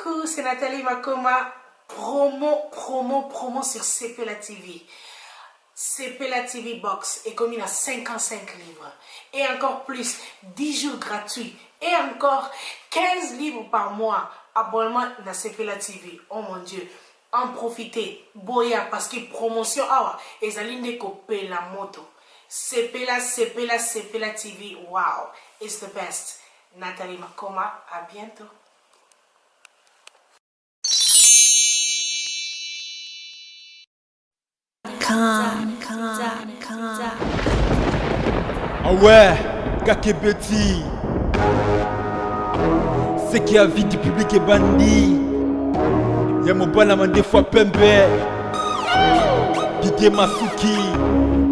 Coucou, c'est Nathalie Makoma. Promo, promo, promo sur CPLA TV. CPLA TV Box est commis à 55 livres. Et encore plus, 10 jours gratuits. Et encore 15 livres par mois. Abonnement à CPLA TV. Oh mon Dieu. En profiter. Boya, parce que promotion, awa, ezali nde kopela moto. Sepela, Sepela, Sepela TV. Wow, it's the best. Nathalie Makoma, à bientôt. Ah ouais, Kakebeti. Ce qui a vie du public est bandit. Ya mobala mandefu pembe. Didier Masuki.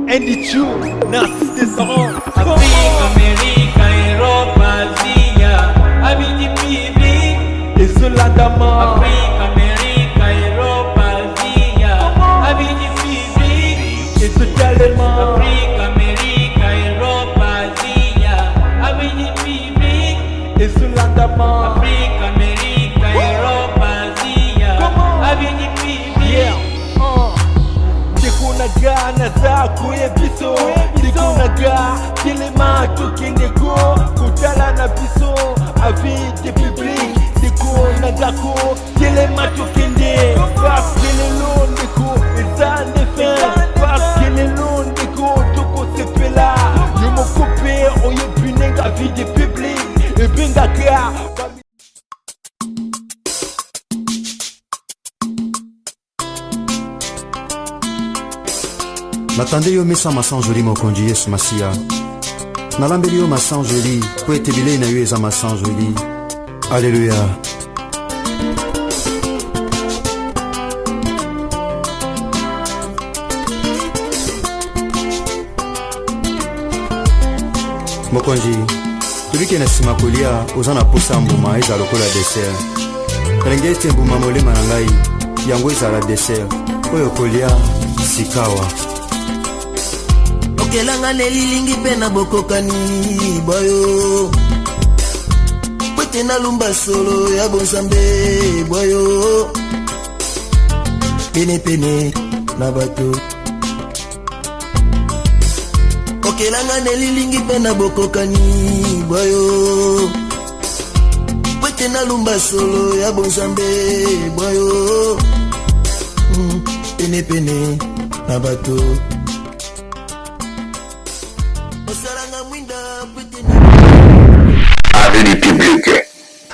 Andy Chu, Narcisse Desaron. Afrique, Amérique, Europe, Asia, avis du public. Ezolandama. Afrique, Amérique, Europe, Asia, avis du public. Ezotalema. Afrique, Amérique, Europe, Asia, avis du public. Ezolandama. Afrique, Amérique, Europe, Asia, avis du public. Yeah. Ndeko na nga naza koyebiso ndeko na nga telema tokende ko kotala na biso avis de public ndeko na nga ko telema tokende parce que lelo ndeko eza nde fin parce que lelo ndeko tokosepela yo moko mpe oyebi ndenge avis de public ebengaka. Natandeli yo mesa masanjoli, mokonzi Yesu Masiya. Nalambeli yo masanjoli mpo ete bilei na yo eza masanjoli. Aleluya. Mokonzi, tobike na nsima kolia, oza na posa ya mbuma ezala lokola dessert. Nalingi ete mbuma molema na ngai yango ezala dessert oyo kolia sikawa. Okelanga na elilingi mpe na bokokani bwayo, po ete nalumba solo ya bonzambe bwayo penepene na bato. Okelanga na elilingi mpe na bokokani bwayo, po ete nalumba solo ya bonzambe bwayo penepene na bato. Osalanga mwinda po ete Avis du public.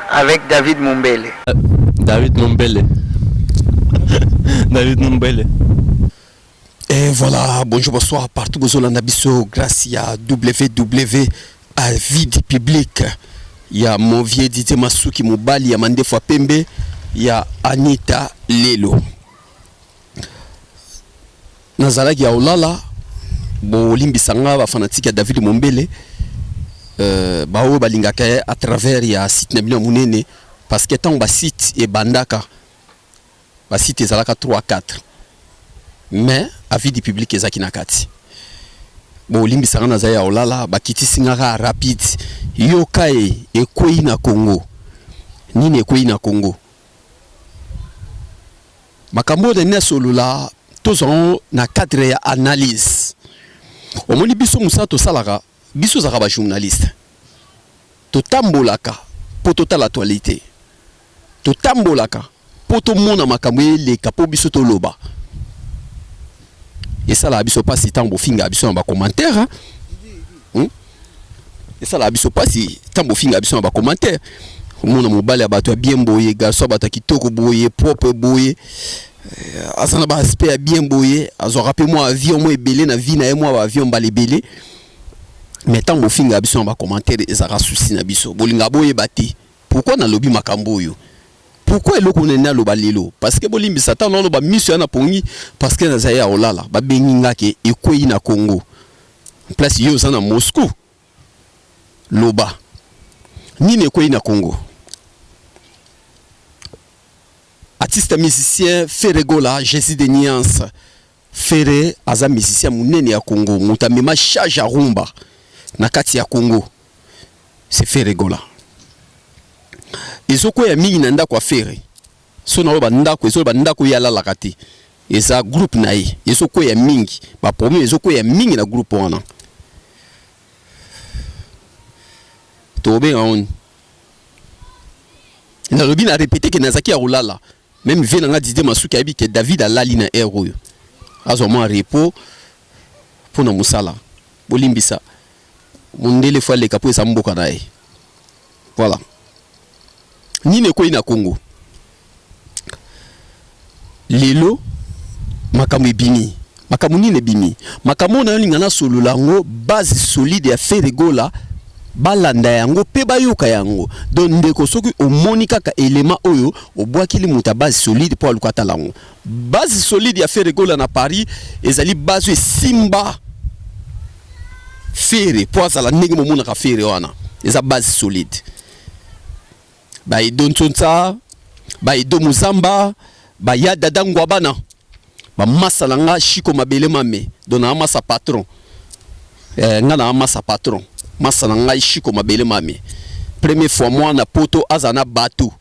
Avec David Mumbele. David Mumbele. David Mumbele. Et voilà, bonjour, bonsoir, partout bozolanda biso grâce ya WW Avis du public ya mon vieux Didier Masuki, mobali ya mandefu ya pembe ya Anita Lelo. Nazalaki ya olala, bolimbisa nga ba fanatique ya David Mombele, baoyo balingaka ye à travers ya site na bino ya monene, parce que ntango ba site ebandaka, ba site ezalaka 3 4, mais avis du public ezalaki na kati. Bolimbisa nga, nazali ya olala, bakitisi nga kaka rapide. Yoka ye, ekwei na Congo. Nini ekwei na Congo? Makambo oyo nani asolola, tozwa yango na cadre ya analyse. Omoni biso mosala tosalaka, biso ozalaka ba journaliste, totambolaka mpo totala actualité, totambolaka mpo tomona makambo eleka mpo biso toloba. Esalaka biso mpasi ntango bofingaka biso na bacommentaire, Esalaka biso mpasi ntango bofingaka biso na bacommentaire. Omona mobali ya bato ya bien boye, garçon ya bato ya kitoko boye, propre boye, aza na baaspect ya bien boye, azwaka mpe mwa avion mwa ebele na vie na ye, mwa baavion mbala ebele. Mais ntango bofingaka biso na bacommentaire, ezalaka souci na biso. Bolingaka boyeba te pourquoi nalobi makambo oyo, pourquoi eloko nini naloba lelo. Parce que bolimbisa, ntango naloba miso ya na pongi, parce que nazali ya kolala, babengi nga ke ekwei na Congo. Place yo oza na Moscou, loba nini ekwei na Congo. Artiste musicien Ferre Gola, Jésus de Nuance. Ferre aza musicien monene ya Congo, moto amema charge ya rumba na kati ya Congo, c'est Ferre Gola. Ezokweya mingi na ndako ya Ferre. So naloba ndako, ezoloba ndako ye alalaka te. Eza groupe na ye. Ezokweya mingi. Ba problème ezokweya mingi na groupe wana. Tokobenga ngo nini? Nalobi na répéter que nazaki ya kolala. Même vie na nga Didier Masuki ayebi que David alali na heure oyo. Azwa mwa repos pona mosala. Bolimbisa. Mondele faut aleka po eza mboka na ye. Voilà. Nini ekweyi na Congo? Lelo makambo ebimi. Makambo nini ebimi? Makambo oyo nalinga nasolola yango base solide ya Ferre Gola balanda yango pe bayoka yango. Donc ndeko soki omoni kaka element oyo obwakeli moto ya base solide po aluka atala yango. Base solide ya Ferre Gola na Paris ezali base esimba Ferre po azala ndenge bomonaka Ferre wana eza base solide. Ba Edo Ntsonsa, ba Edo Muzamba, ba ya Dada Ngwabana, ba masa na nga Chico Mabele Mame, donc na masa patron. Eh, nga na masa patron. Masa na ngai Chico Mabele Mame. Premier fois moi na poto aza na bateau.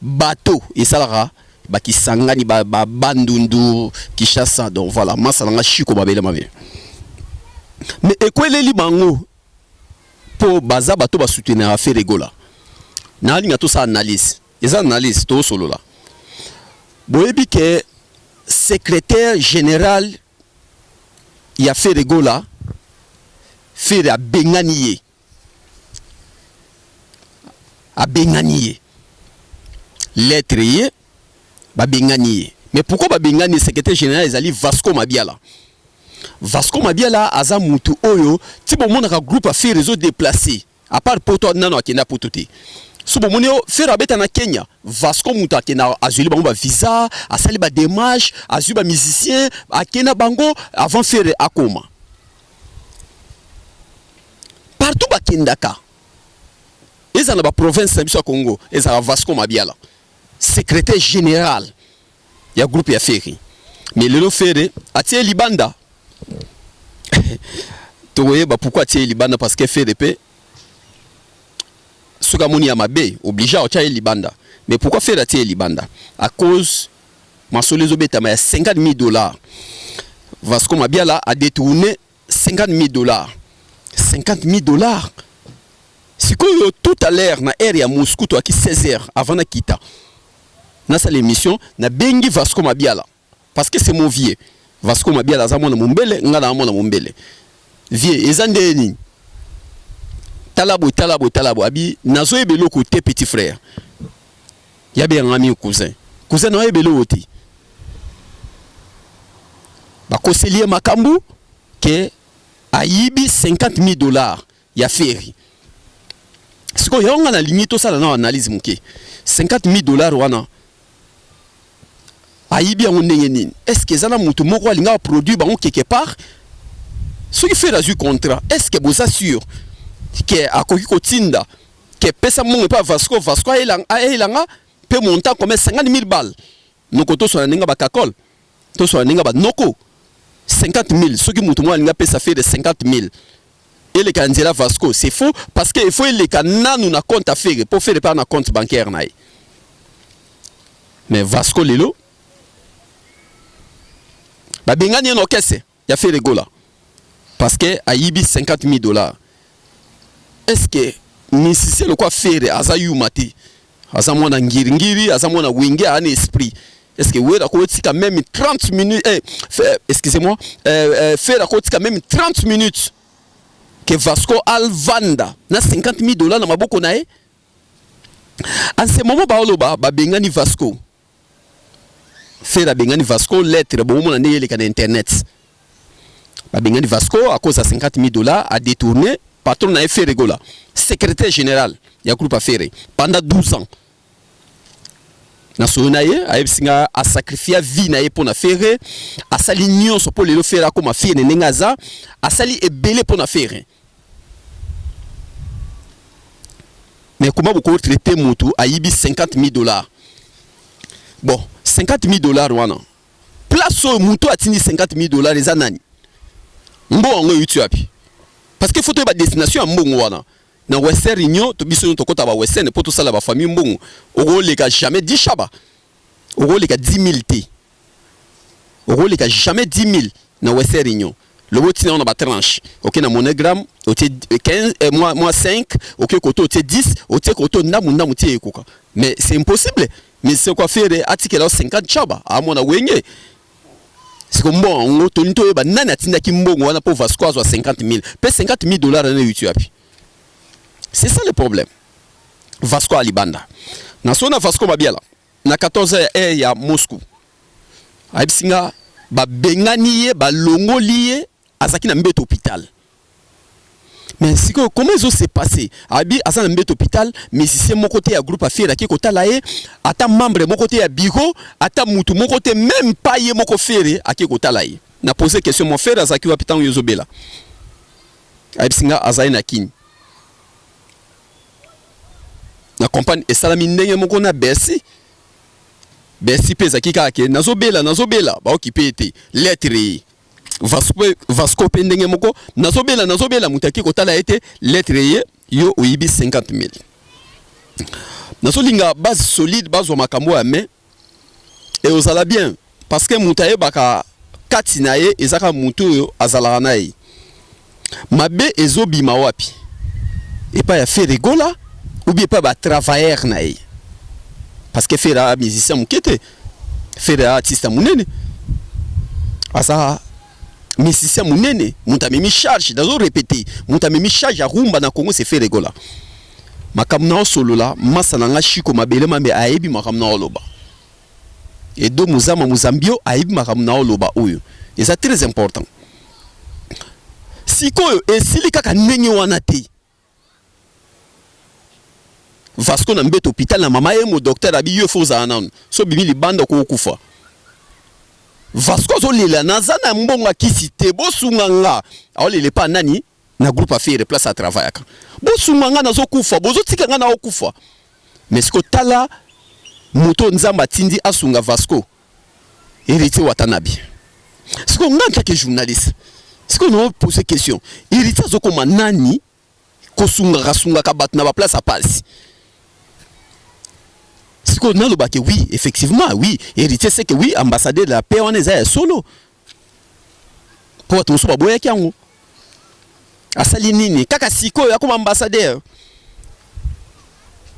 Bateau esalaka ba Kisangani ba, ba Bandundu Kinshasa donc voilà masa na nga Chico Mabele Mame. Mais ekweleli bango po baza bato ba soutenir Ferre Gola. Nalinga tosala analyse. Eza analyse tosolola. Boyebi ke secrétaire général ya Ferre Gola Ferre abengani ye. Abengani ye. Lettre ye babengani ye. Mais pourquoi babengani secrétaire général ezali Vasco Mabiala? Vasco Mabiala aza mutu oyo ti bomonaka groupe ya Ferre ezo déplacer à part poto nano akenda poto te. So bomoni yo Ferre abeta na Kenya, Vasco mutu akenda azweli bango ba visa, asali ba démarches, azwi ba musiciens, akenda bango avant Ferre akoma. Partout bakendaka ezala na ba province na biso ya Congo ezala Vasco Mabiala secrétaire général ya groupe ya Ferre. Mais lelo Ferre atie libanda tokoyeba pourquoi atie libanda parce que Ferre pe soki amoni ya mabe obligé atia ye libanda. Mais pourquoi Ferre atie ye libanda? À cause masolo ezobetama ya 50 000 $. Vasco Mabiala a détourné 50 000 $. 50 000 $. Sikoyo tout à l'heure na heure ya Moscou toaki 16 heures avant nakita nasala émission, nabengi Vasco Mabiala parce que c'est mon vieux. Vasco Mabiala aza mwana mombele, nga na mwana mombele. Vieux eza nde nini? Tala boye, tala boye, tala boye. Abi nazoyeba eloko te petit frère. Yabenganga mingi cousin. Cousin naoyeba eloko te. Bakoseli ye makambo ke ayibi 50 000 $ ya Ferre. Sikoyo yango nga nalingi tosala na analyse moke. 50 000 $ wana ayibi yango ndenge nini? Est-ce que eza na moto moko alingaka produire bango quelque part? Soki Ferre azwi contrat, est-ce que boza sûr ke akoki kotinda ke pesa mbongo epa Vasco, Vasco ayelanga mpe montant combien? 50 000 balles. Noko tosala ndenge bakakole, tosala ndenge banoko 50 000. Soki moto moko alingi apesa Ferre 50 000 eleka na nzela Vasco, c'est faux, parce que il faut eleka nanu na compte ya Ferre po Ferre mpe na compte bancaire na ye. Mais Vasco lelo babengani ye na orchestre ya Ferre Gola parce que ayibi 50 000 $. Est-ce que musicien lokwa Ferre aza yuma te, aza mwana ngiringiri, aza mwana wenge, aza na esprit? Est-ce que Wera akotika même 30 minutes, eh, excusez-moi, Ferre akotika même 30 minutes que Vasco alvanda na 50 000 $ na maboko na ye? En ce moment baoloba babengani Vasco, Ferre abengani Vasco, lettre bomomona ndenge eleka na internet. Babengani Vasco à cause ya 50 000 $ a détourné. Patron na ye Ferre Gola, secrétaire général ya groupe Ferre pendant 12 ans, na solo na ye ayebisi nga asacrifier vie na ye mpo na Ferre, asali nyonso mpo lelo Ferre akóma Ferre ndenge aza, asali ebele mpo na Ferre. Mais comment bokotraiter motu ayibi 50 000 $? Bon, 50 000 $ wana, place oyo motu atindi 50 000 $ eza nani? Mbongo yango euti wapi? Parce que faut toyeba destination ya mbongo wana. Na Western Union to biso tokota ba Western po tosala ba famille mbongo. Okoleka jamais 10 shaba. Okoleka 10 000 te. Okoleka jamais 10 000 na Western Union. Lobo tina wana ba tranche. Ok na MoneyGram otie 15 eh, moi moi 5, ok koto otie 10, otie koto ndamu ndamu tie ekoka. Mais c'est impossible. Mais c'est quoi faire atikela 50 chaba amona wenge. Siko mbongo yango tolingi toyeba nani atindaki mbongo wana mpo Vasco azwa 50 000 mpe 50 000 dollars wana euti wapi? C'est ça le problème. Vasco alibanda na so na Vasco Mabiala na 14 ya heure ya Moscou ayebisi nga babengani ye, balongoli ye, azalaki na mbeto hôpital. Mais sikoyo comment ezo se passer? Abi aza na mbeto hôpital, musicien moko te ya groupe Affaire aki kotala ye, ata membre moko te ya bureau, ata mutu moko te, même pas ye moko Ferre aki kotala ye. Na poser question, mon frère azalaki wapi ntango yo ozobela? Ayebisi nga azali na Kini. Na comprendre esalami ndenge moko na Bercy. Bercy mpe ezalaki kaka ke nazobela, nazobela, baokipe ye te. Lettre ye. Vasco mpe ndenge moko, nazobela, nazobela, moto aki kotala ye te, lettre ye, yo oyibi 50 000. Nazolinga base solide bazwa makambo ya main et ozala bien parce que moto ayebaka kati na ye ezaka moto oyo azalaka na ye. Mabe ezobima wapi? Epai ya Ferre Gola ou bien epai ba travailleur na ye? Parce que Ferre a musicien moke te, Ferre a artiste monene, aza musicien monene, moto amemi charge, nazo répéter, moto amemi charge ya rumba na Congo c'est Ferre Gola. Makambo na osolola masa na nga Shiko Mabele Mambe ayebi makambo na oloba. Edo Muzama Muzambio ayebi makambo na oloba oyo. Eza très important. Sikoyo esili kaka ndenge wana te. Vasco na mbeto hôpital na mama ye mo docteur abi yo faut ozala nanu. So bimi libanda okokufa. Vasco azolela naza na mbongo ya kisi te, bosunga nga. Aolela epa nani? Na groupe Affaire place a travaillaka. Bosunga nga nazokufa, bozotika nga na okufa. Mais siko tala moto Nzambe atindi asunga Vasco, Héritier Watanabe. Siko nga en tant que journaliste, siko na poser question, Héritier azokoma nani kosungaka sungaka bato na ba place ya pasi? Siko naloba ke oui, effectivement, oui, Héritier c'est que oui, ambassadeur de la paix wana eza ya solo. Po bato mosusu baboyaki yango. Asali nini? Kaka sikoyo akoma ambassadeur.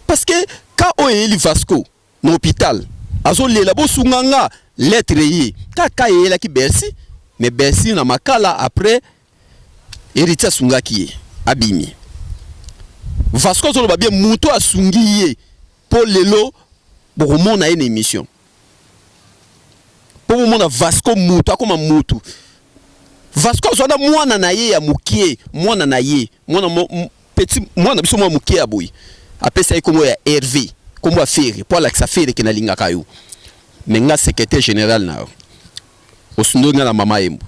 Parce que ka oyo eyeli Vasco na hôpital, azolela bosunga nga, lettre ye. Kaka eyelaki Bercy, mais Bercy na makala après Héritier asungaki ye, abimi. Vasco azoloba bien moto asungi ye po lelo bokomona ye na émission. Po bomona Vasco moto akoma moto. Vasco azwa na mwana na ye ya mokie, mwana na ye, mwana mo, petit mwana biso mwa mokie ya boye. Apesa ye kombo ya Hervé, kombo ya Ferre, po alakisa Ferre ke nalingaka yo. Mais nga secrétaire général na yo. Osundoli nga na mama Yembo.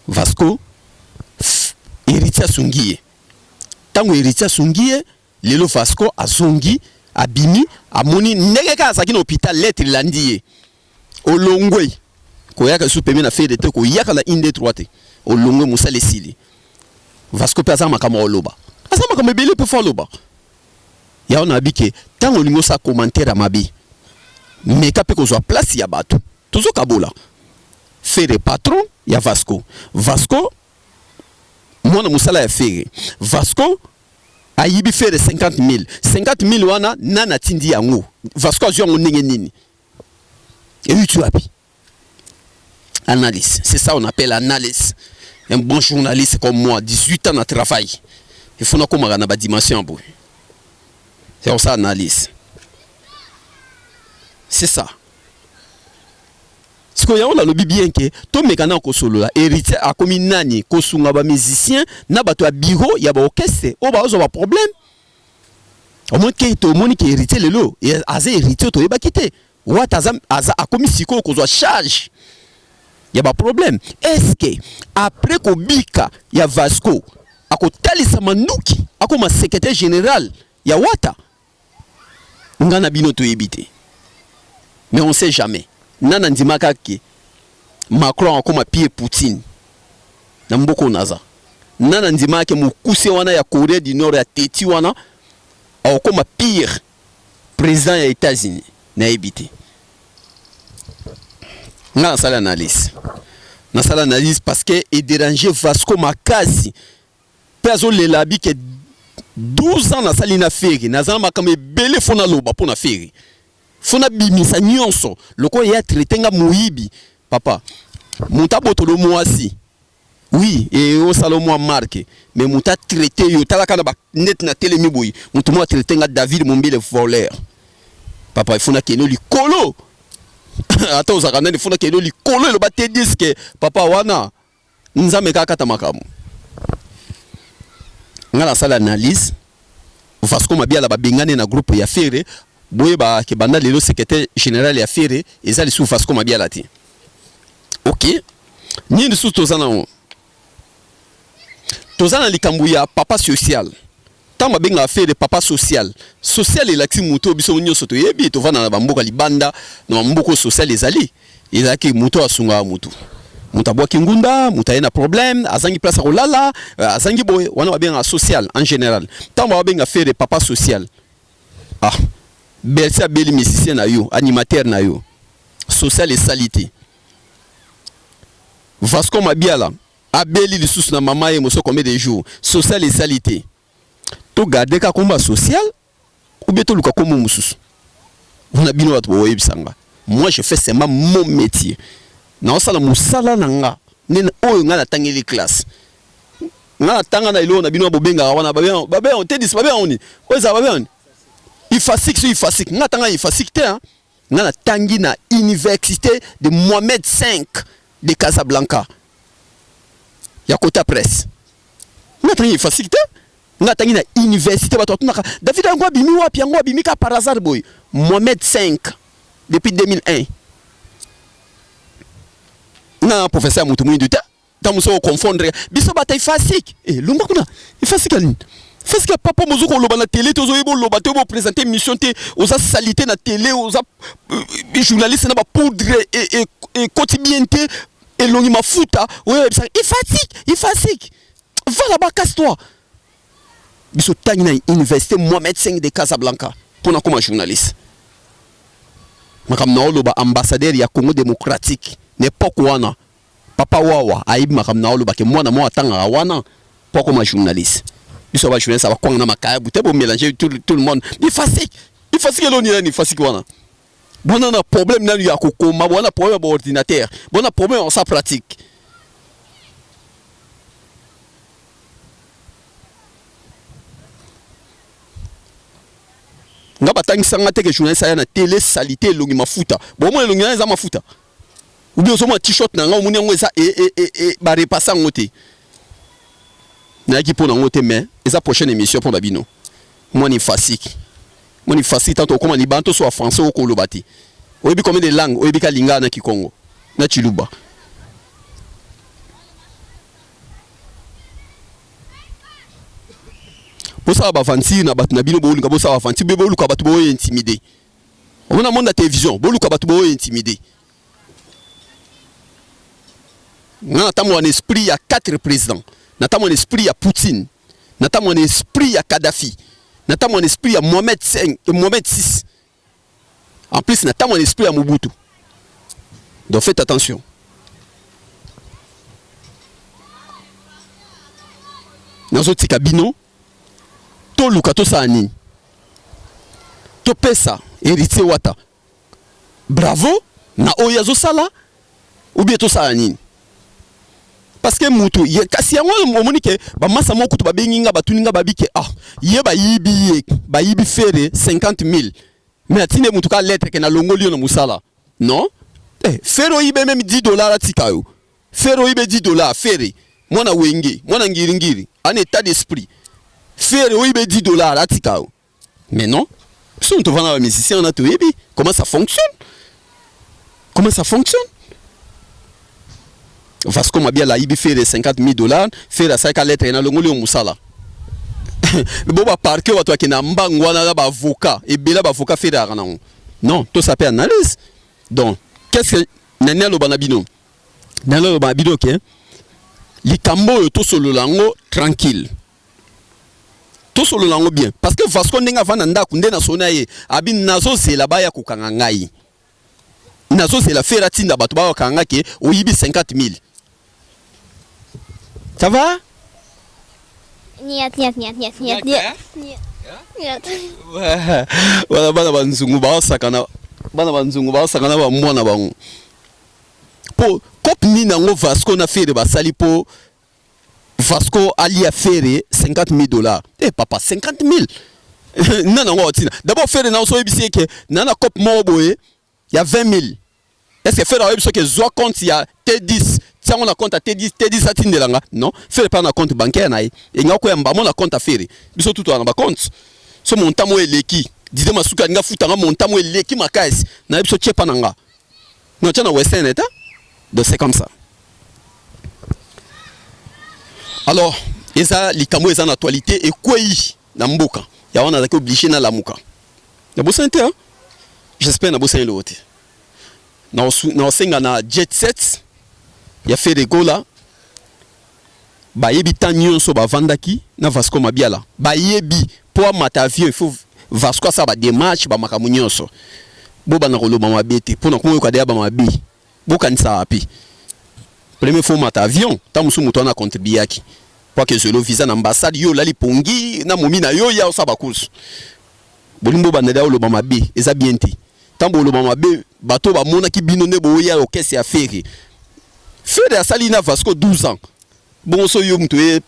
Vasco Héritier asungi ye. Tango Héritier asungi ye, lelo Vasco azongi, abimi, amoni ndenge kaka azalaki na hôpital, lettre elandi ye. Olongwe koyaka lisusu pembeni na Ferre te, koyaka na 1 2 3 te. Olongwe mosala esili. Vasco mpe aza makambo ya koloba. Aza makambo ebele mpe fo aloba. Yango nayebi ke tango olingi osala commentaire ya mabe, meka mpe kozwa place ya bato. Tozokabola. Ferre patron ya Vasco. Vasco mwana mosala ya Ferre. Vasco ayibi Ferre 50 000. 50 000 wana nani atindi yango? Vasco azwi yango ndenge nini? Euti wapi? Analyse. C'est ça on appelle analyse. Un bon journaliste comme moi, 18 ans de travail. Il faut nakoma na ba dimension boye. C'est ça analyse. C'est ça. Sikoyo yango nalobi bien ke tomeka na kosolola Héritier akomi nani kosunga ba musicien na bato ya bureau ya ba orchestre oyo bazwa ba problème. Omoni ke tomoni ke Héritier lelo aza Héritier toyebaki te. Wata aza, aza akomi sikoyo kozwa charge ya ba problème. Est-ce que après kobika ya Vasco akotalisa manduki akoma secrétaire général ya Wata? Nga na bino toyebi te. Mais on sait jamais. Nana ndimaka ke Macron akoma pire Poutine na mboka oyo naza. Nani andimaka ke mokuse wana ya Coree du Nord ya teti wana akokoma pire president ya Etats-Unis? Nayebi te. Nga nasali analyse. Nasali analyse parce que e déranger Vasco makasi. Pe azolela abi ke 12 ans nasali na Ferre, naza na makambo ebele fo naloba mpo na Ferre. Fo nabimisa nyonso lokola ye atraite nga moyibi. Papa, moto abotolo mwasi Oui, et osala mwa marque, mais moto a traité yo, tala kana ba net na telemi boye, moto mwa traité nga David Mombele voleur. Papa, il faut na keno likolo. Ata ozaka nani, il faut na keno likolo eloba te disque. Papa wana Nzambe kaka kata makambo. Nga na sala analyse Vasco Mabiala ba bengane na groupe ya Ferre, boyeba ke banda lelo secrétaire général ya Ferre eza lisusu Vasco Mabiala te. Ok, nini lisusu toza nango? Toza na likambo ya papa social. Ntango babengaka Ferre papa social, social elakisi moto oyo biso nyonso toyebi, tovanda na bamboka libanda, na bamboka oyo social ezali, ezalaki moto oyo asungaka motu. Moto abwaki ngunda, moto aye na problème, azangi place ya kolala, azangi boye, wana babengaka social en général. Ntango babenga Ferre papa social, ah, Bercy abeli musicien na yo, animateur na yo, social esali te. Vasco Mabiala abeli lisusu na mama ye moso combien de jours, social esali te. To garder kaka kombo ya social ou bien toluka kombo mosusu? Wana bino bato boyebisa nga. Moi je fais seulement mon métier. Naosala mosala na nga nde oyo nga natangeli classe. Nga natanga na eloko na bino bobengaka wana babengaka te dis babengaka nini? Oyo ezala babengaka nini? Ifasik so ifasik. Nga natanga ifasik te hein. Nga natangi na université de Mohamed V de Casablanca ya kota presse. Nga natangi ifasik te. Nga natangi na université bato batunaka David yango abimi wapi yango abimi ka par hasard boye. Mohamed V depuis 2001. Nga professeur ya mutu mwindu te. Tango mosusu oko confondre biso bata ifasik. Eh longwa kuna. Ifasik ya nini? Ifasik ya papa mozo koloba na tele te ozoyeba oloba te obo présenter mission te oza salite na tele oza euh, journaliste na ba poudre ekoti bien te elongi mafuta oyo oyebisaka ifasik ifasik va là-bas casse-toi biso tangi na université Mohamed V de Casablanca mpo na koma journaliste makambo na oloba ambassadeur ya Congo démocratique na époque wana Papa wawa ayebi makambo na oloba ke mwana moko atangaka wana po akoma journaliste. Biso ba journaliste ba kwanga na makayabu te bo mélanger tout, tout le monde. Ifasik, ifasik eloni nani ifasik wana. Bwana na problème nanu ya kokoma, bwana problème ya ordinateur, bwana problème ya sa pratique. Nga batangisa nga te ke journaliste aya na tele salite elongi mafuta. Bomona elongi na eza mafuta. Ou bien ozomona t-shirt na nga omoni yango eza e, e, e, e, ba repasser yango te. Nayaki mpo na yango te mais eza prochaine émission mpo na bino. Mwana ifasiki. Mwana ifasiki tanto okoma libanda to so français okoloba te. Oyebi combien de langues? Oyebi ka lingala na kikongo na tshiluba. Bosala ba aventure na bato na bino boluka bosala ba aventure boluka bato boyo intimider. Omona monde ya télévision boluka bato boyo intimider. Nga natambola na esprit ya 4 présidents. Natambola na esprit ya Poutine. Natambola na esprit ya Kadhafi. Natambola na esprit ya Mohamed 5, Mohamed 6. En plus natambola na esprit ya Mobutu. Donc faites attention. Nazotika bino toluka tosala nini? Topesa Héritier Wata bravo na oyo azosala ou bien tosala nini? Parce que mutu ye kasi yango omoni ke bamasa moko kutu babengi nga batuni nga babi ke ah ye bayibi ye bayibi Ferre 50 000 mais atindi mutu ka lettre ke nalongoli yo na mosala non eh, Ferre oyibe meme 10 dollars atika yo Ferre oyibe 10 dollars Ferre mwana wenge mwana ngiringiri en état d'esprit Ferre oyibe 10 dollars atika yo mais non biso tovanda ba musicien wana toyebi comment ça fonctionne comment ça fonctionne Vasco Mabiala ayibi Ferre 50 000 dollars Ferre asalaka lettre na longoli yo mosala bo ba parquet bato akenda mbangu wana na ba avocat ebele ba avocat Ferre ayaka nango non tosala mpe analyse donc qu'est-ce que nani aloba na bino nani aloba na bino ke. Likambo oyo tosolola yango tranquille. Tosolola yango bien parce que Vasco ndenge avanda ndako nde na sona ye abi nazozela baya kokanga ngai. Nazozela Ferre atinda bato baya kokanga ngai ke oyibi 50 000. Ça va? Нет, нет, нет, нет, нет, нет. Нет. Wana bana banzungu baosakana, bana banzungu baosakana bamwana bango. Po cope nini yango Vasco na Ferre basali po Vasco alia Ferre 50 000 $? Eh papa, 50 000 nani yango aotina? D'abord Ferre na oso oyebisi eke na na cope moko boye ya 20 000. Est ce que Ferre aoyebi soki ezwa compte ya T10, tiango na compte ya T10, T10 atindelanga? Non, Ferre mpa na compte bancaire na ye enga koyamba mo na compte ya Ferre. Biso tutu na bacompte so montant mo eleki. Dide Masuki alinga futanga montant mo eleki makasi, nayebi so tie pa na nga non, tia na Western eta. Donc c'est comme ça. Alors eza likambo eza na actualité, ekwei na mboka ya wana, azalaki obligé nalamuka. Nabosani te, hein? J'espère nabosani eloko te. Naosenga na jet set ya Ferre Gola, bayebi ntan nyonso bavandaki na Vasco Mabiala, bayebi mpo amata avion il faut Vasco asala badémarche, bamakambo nyonso. Bobanda koloba mabe te mpona komoyoka deya bamabe. Bokanisa wapi premier fois omata avion? Ntango mosusu moto wana acontribuaki po akezwela visa na ambassade. Yo olali pongi na momi na yo ya osala bacourse. Bolingi bobanda deya oloba mabe, eza bien te. Ntango boloba mabe, bato bamonaki bino nde boya orchestre ya Ferre. Ferre asali na Vasco 12 ans. Bongo so yo moto ye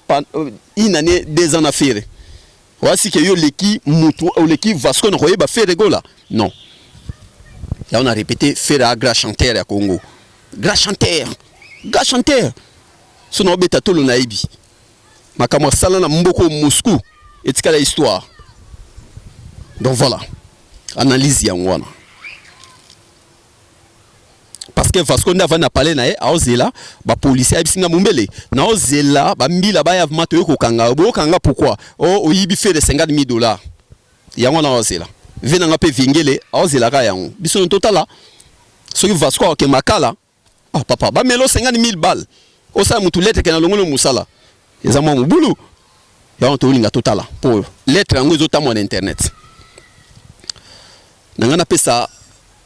une année, 2 ans na Ferre, wasi ke yo oleki mutu, oleki Vasco na koyeba Ferre Gola? Non. Yango na répété, Ferre a grand chanteur ya Congo, grand chanteur, grand chanteur. So na obeta tolo, nayebi makambo asala na mboka Moscou, etikala histoire. Donc voilà, analyse yango wana, parce que Vasco nde avandi na palais na ye, aozela bapolisier. Ayebisi nga Mombele, naozela bambila baya ma toye kokanga. Boyokanga pourquoi? O oyibi Ferre 50 000 $. Yango wana aozela ve nanga mpe vingele aozelaka yango. Biso no totala soki Vasco akoke makala. Ah papa, bamelo 50 000 balles, osala mutu lettre ke na longoli mosala, eza mwa mobulu. Yango tolinga totala mpo lettre yango ezotambola na internet. Na ngai napesa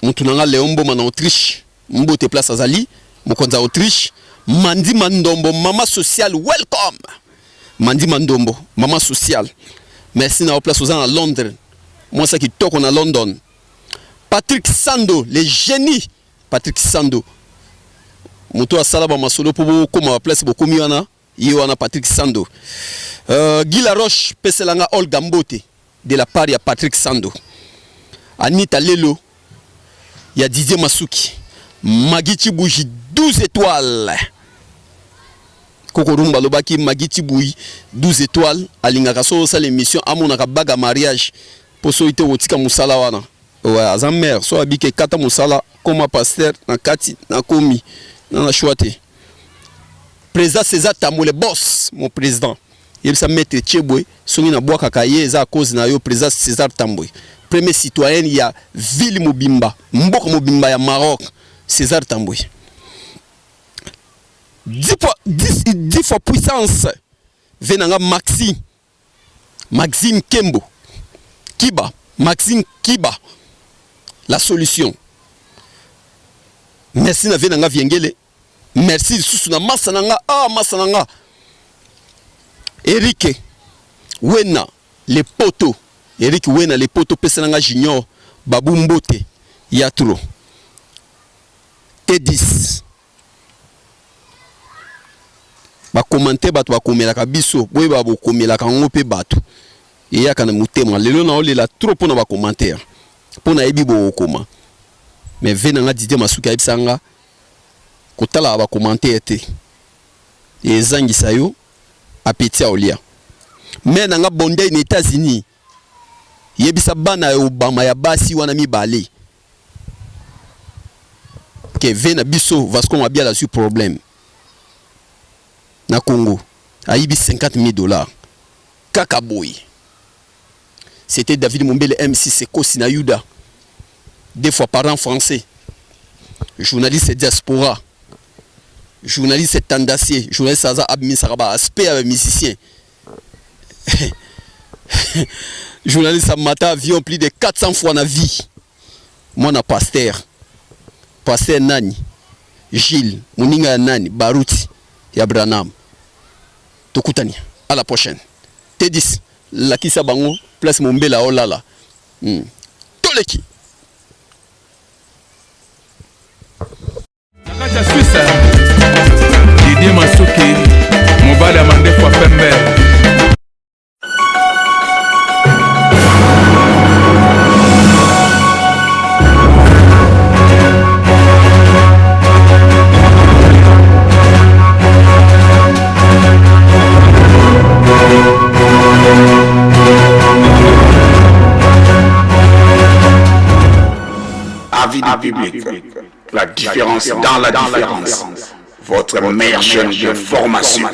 mutu na nga Léon Mboma na Autriche mbote, place azali mokonzi ya Autriche. Mandi Mandombo, mama sociale, welcome Mandi Mandombo, mama sociale, merci na yo place oza na Londres, mwasi ya kitoko na London. Patrick Sando, le génie Patrick Sando, moto asala bamasolo mpo bokóma baplace bokomi wana, ye wana Patrick Sando. Guy Laroche, peselanga Olga mbote de la part ya Patrick Sando. Anita Lelo ya Didier Masuki, Magi Chibuji 12 étoiles. Koko Rumba alobaki Magi Chibui 12 étoiles alingaka so osala émission, amonaka baga mariage mpo soki te okotika mosala wana. Ouais, aza mare so abiki ekata mosala koma pasteur na kati nakomi na choix te. Président César Tambole, boss, mon président, yebisa maître Chebwe soki nabwakaka ye eza à cause na yo. Président César Tambwe, premier citoyen ya ville mobimba, mboka mobimba ya Maroc. César Tambwe 10 fois, 10, 10 fois puissance. Ve nanga Maxi Maxime Kembo Kiba, Maxime Kiba la solution, merci na ve nanga Viengele. Merci lisusu na masa na nga, ah masa na nga Eric Wena le poto, Eric Wena le poto, pesa na nga Junior Babu mbote ya trop. T10 bakomante, bato bakomelaka biso, boyeba bokomelaka yango mpe bato eyaka na motema. Lelo naolela trop mpona bacommentaire, mpo nayebi bokokoma. Mais ve na nga Didier Masuki ayebisa nga kotalaka bacommentaire te, ezangisa yo appétit ya olia. Me na nga Bondei na États-Unis, yebisa bana ya Obama ya basi wana mibale ke ve na biso Vasco Mabiala azwi problème na Congo, ayibi 50 000 $ kaka boye. C'était David Mombele, MC Sekosi na Yuda, deux fois parent français, journaliste diaspora. Journaliste tendancieux, journaliste aza abimisaka ba aspect ya ba musicien. Journaliste amata avion plus de 400 fois na vie. Mwana pasteur. Pasteur nani? Gilles, moninga ya nani? Baruti ya Branham. Tokutani. À la prochaine. T10, lakisa bango place Mombele aolala. Toleki. Na kati ya Suisse, Didier Masuki, mobali ya mandefu ya pembe. Avis du public. La différence dans la différence. Votre meilleure chaîne de formation.